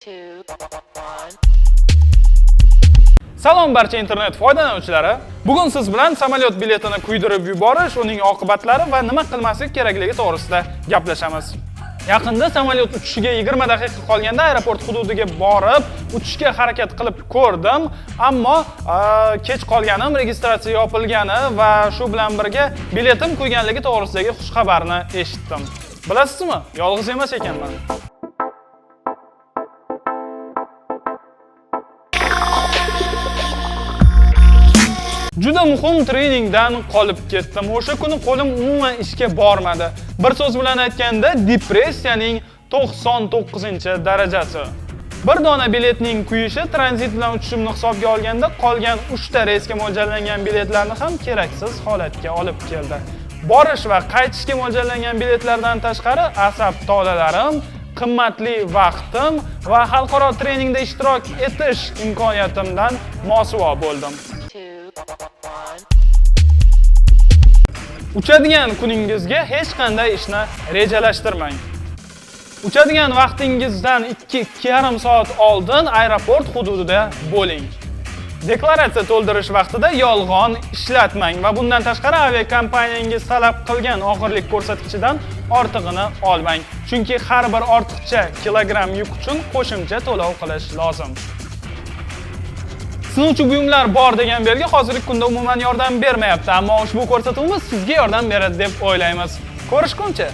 2, 1. Salom barcha internet foydalanuvchilari. Bugun siz bilan samolyot biletini kuydirib yuborish, uning oqibatlari va nima qilmaslik kerakligi to'g'risida gaplashamiz. Yaqinda samolyot uchishiga 20 daqiqa qolganda aeroport hududiga borib, uchishga harakat qilib ko'rdim, ammo kech qolganim, registratsiya yopilgani va shu bilan birga biletim kuyganligi to'g'risidagi xushxabarni eshitdim. Bilasizmi, yolg'iz emas ekanman. Juda muhim treningdan qolib ketdim. O'sha kuni qo'lim umuman ishga bormadi. Bir so'z bilan aytganda, depressiyaning 99-darajasi. Bir dona biletning kuyishi tranzit bilan uchishimni hisobga olganda qolgan 3 ta reysga mo'ljallangan biletlarni ham keraksiz holatga olib keldi. Borish va qaytishga mo'ljallangan biletlardan tashqari asab tolalarim, qimmatli vaqtim va xalqaro treningda ishtirok etish imkoniyatimdan mosuvo bo'ldim. 2, 1. Uchadigan kuningizga hech qanday ishni rejalashtirmang. Uchadigan vaqtingizdan 2-2,5 soat oldin aeroport hududida bo'ling. Deklaratsiya to'ldirish vaqtida yolg'on ishlatmang va bundan tashqari aviakompaniyangiz talab qilgan og'irlik ko'rsatkichidan ortig'ini olmang. Chunki har bir ortiqcha kilogramm yuk uchun qo'shimcha to'lov qilish lozim. Sinovchi buyumlar bor degan belgi hozirgi kunda umuman yordam bermayapti, ammo ushbu ko'rsatuvimiz sizga yordam beradi deb o'ylaymiz. Ko'rishguncha.